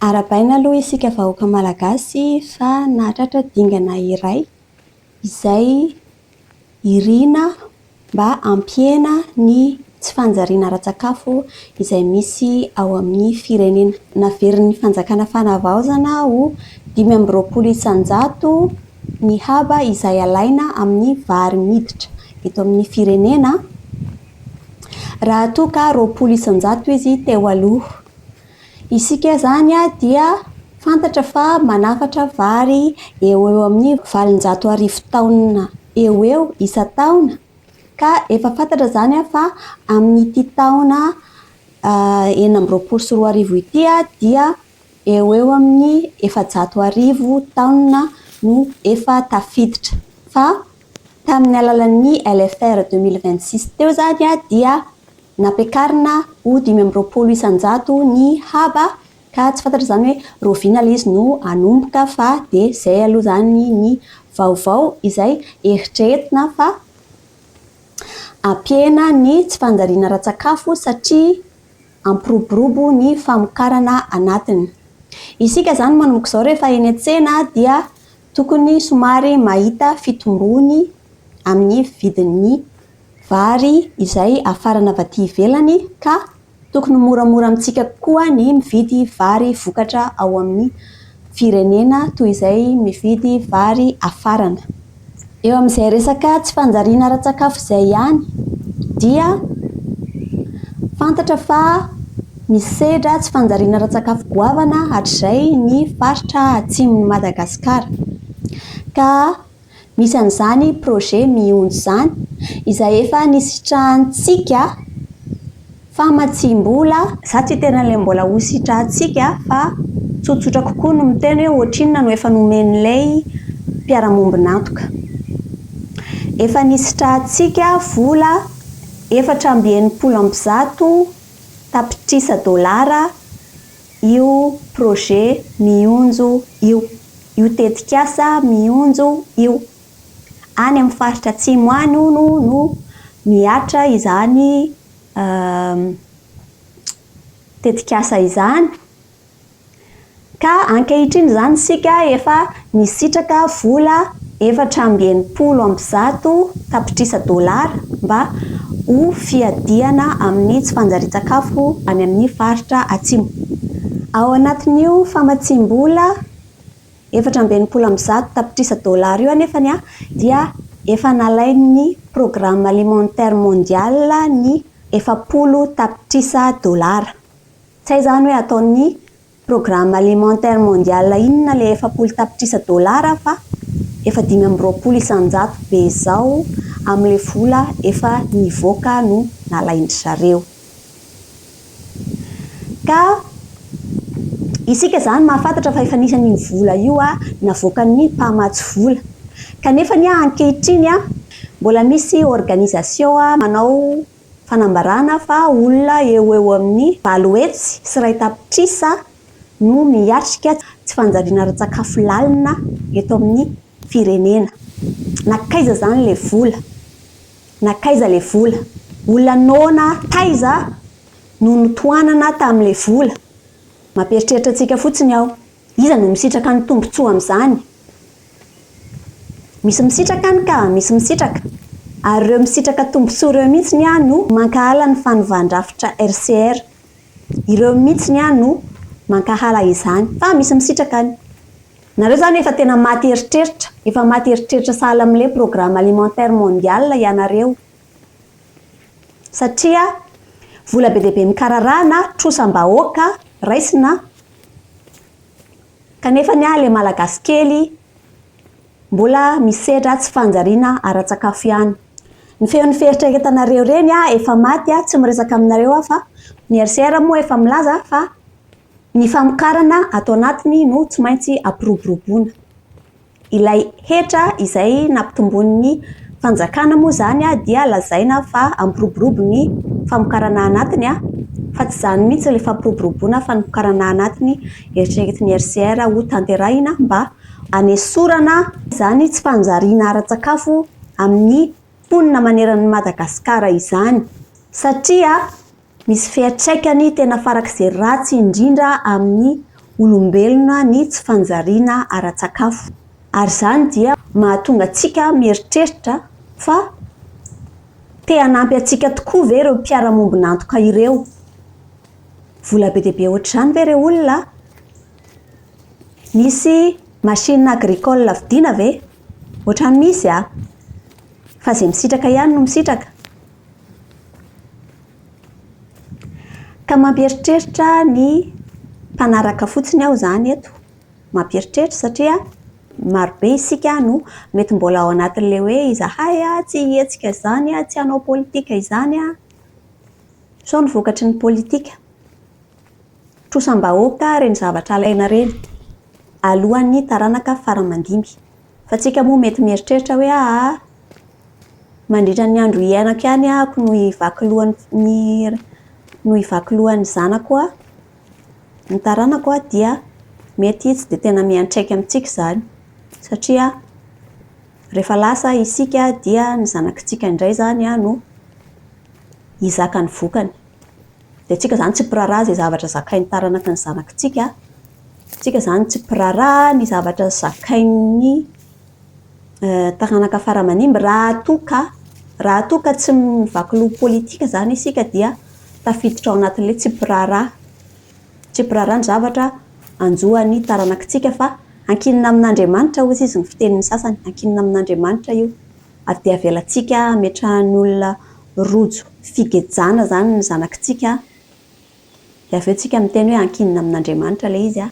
Arahabaina aloha isika vahoaka Malagasy fa nahatratra dingana iray izay irina mba hampihena ny tsy fanjariana ara-tsakafo izay misy ao amin'ny firenena. Naverin'ny fanjakana fanavaozana ho 25% ny haba izay alaina amin'ny vary miditra eto amin'ny firenena raha toa ka 20% izy teo aloha. Isika izany dia fantatra fa manafatra vary eo ho eo amin'ny 1800 taonina eo ho eo isan-taona ka efa fantatra izany fa amin'ity taona 2026 ity dia eo ho eo amin'ny 1400 taonina no efa tafiditra fa tamin'ny alalan'ny LFR 2026 teo izany dia Nampiakarina ho 25% ny haba ka tsy fantatra izany hoe rahoviana ilay izy no hanomboka fa dia izay aloha izany ny vaovao izay eritreretina fa hampihena ny tsy fanjariana ara-tsakafo satria hampiroborobo ny famokarana anatiny. Isika izany manomboka izao rehefa eny an-tsena dia tokony somary mahita fitombony amin'ny vidin'ny Vary izay hafarana avy aty ivelany ka tokony ho moramora amintsika kokoa ny mividy vary vokatra ao amin'ny firenena toy izay mividy vary hafarana. Eo amin'izay resaka tsy fanjariana ara-tsakafo izay ihany dia fantatra fa misedra tsy fanjariana ara-tsakafo goavana hatrizay ny faritra atsimon'i Madagasikara ka Misy an'izany projet Mionjo izany izay efa nisitrahantsika famatsiam-bola, za tsy hiteny an'ilay mbola ho sitrahantsika fa tsotsotra kokoa no miteny hoe ohatrinona no efa nomen'ilay mpiara-mombon'antoka. Efa nisitrahantsika vola 164 tapitrisa dolara io projet Mionjo io, io tetikasa Mionjo io. Any amin'ny faritra atsimo any hono no mihatra izany tetikasa izany. Ka ankehitriny izany isika efa nisitraka vola 164 tapitrisa dolara mba ho fiadiana amin'ny tsy fanjarian-tsakafo any amin'ny faritra atsimo. Ao anatin'io famatsiam-bola 164 tapitrisa dolara io anefa dia efa nalain'ny Programme Alimentaire Mondial ny 40 tapitrisa dolara. Tsy hay izany hoe ataon'ny Programme Alimentaire Mondial inona ilay 40 tapitrisa dolara fa efa 25% be izao amin'ilay vola efa nivoaka no nalain-dry zareo. Ka isika izany mahafantatra fa efa nisy an'iny vola io navoakan'ny mpamatsy vola. Kanefa anie ankehitriny mbola misy organisation manao fanambarana fa olona eo ho eo amin'ny 108 tapitrisa no miatrika tsy fanjariana ara-tsakafo lalina eto amin'ny firenena. Nankaiza izany ilay vola? Nankaiza ilay vola? Olona noana taiza no notohanana tamin'ilay vola? Mampieritreritra antsika fotsiny aho. Iza no misitraka ny tombontsoa amin'izany? Misy misitraka any ka, misy misitraka. Ary ireo misitraka tombontsoa ireo mihitsy ny ahy no mankahala ny fanovan-drafitra RCR. Ireo mihitsy ny ahy no mankahala izany. Fa misy misitraka any. Nareo izany efa tena maty eritreritra, efa maty eritreritra sahala amin'ilay Programme Alimentaire Mondial ianareo. Satria vola be dia be mikararahana, trosam-bahoaka raisina, Kanefa ny ahy le malagasy kely mbola misedra tsy fanjariana ara-tsakafo ihany. Ny feon'ny fieritreretanareo ireny aho efa maty aho tsy miresaka aminareo aho fa ny RCR moa efa milaza fa ny famokarana ato anatiny no tsy maintsy ampiroboroboana. Ilay hetra izay nampitomboin'ny fanjakana moa izany dia lazaina fa hampiroborobo ny famokarana anatiny fa tsy izany mihitsy ilay fampiroboroboana famokarana anatiny eritreretin'ny RCR ho tanterahina mba hanesorana izany tsy fanjariana ara-tsakafo amin'ny mponina manerana an'i Madagasikara izany satria Misy fiantraikany tena farak'izay ratsy indrindra amin'ny olombelona ny tsy fanjariana ara-tsakafo. Ary izany dia mahatonga antsika mieritreritra fa te hanampy antsika tokoa ve ireo mpiara-mombon'antoka ireo? Vola be dia be ohatr'izany ve re olona a? Misy machine agricole vidiana ve? Ohatran'ny misy a! Fa izay misitraka ihany no misitraka. Ka mampieritreritra ny mpanaraka fotsiny aho izany eto. Mampieritreritra satria marobe isika no mety mbola ao anatin'ilay hoe izahay tsy hihetsika izany, tsy hanao politika izany. Sao ny vokatry ny politika. Trosam-bahoaka ireny zavatra alaina ireny alohan'ny taranaka fara aman-dimby. Fa tsika moa mety mieritreritra hoe aa mandritra ny andro iainako ihany ahako no hivaky lohan'ny no hivaky lohan'ny zanako aho, ny taranako aho dia mety tsy dia tena miantraika amintsika izany satria rehefa lasa isika dia ny zanakitsika indray izany no hizaka ny vokany. Dia tsika izany tsy mpiraharaha izay zavatra zakain'ny taranaky ny zanakitsika, tsika izany tsy mpiraharaha ny zavatra zakain'ny taranaka fara aman-dimby raha toa ka raha toa ka tsy mivaky loha politika izany isika dia tafiditra ao anatin'ilay tsy mpiraharaha, tsy mpiraharaha ny zavatra hanjo an'ny taranakitsika fa ankinina amin'Andriamanitra hozy izy ny fitenin'ny sasany, ankinina amin'Andriamanitra io. Ary dia avelantsika hametrahan'ny olona rojo figejana izany ny zanakitsika, dia avy eo tsika miteny hoe ankinina amin'Andriamanitra ilay izy.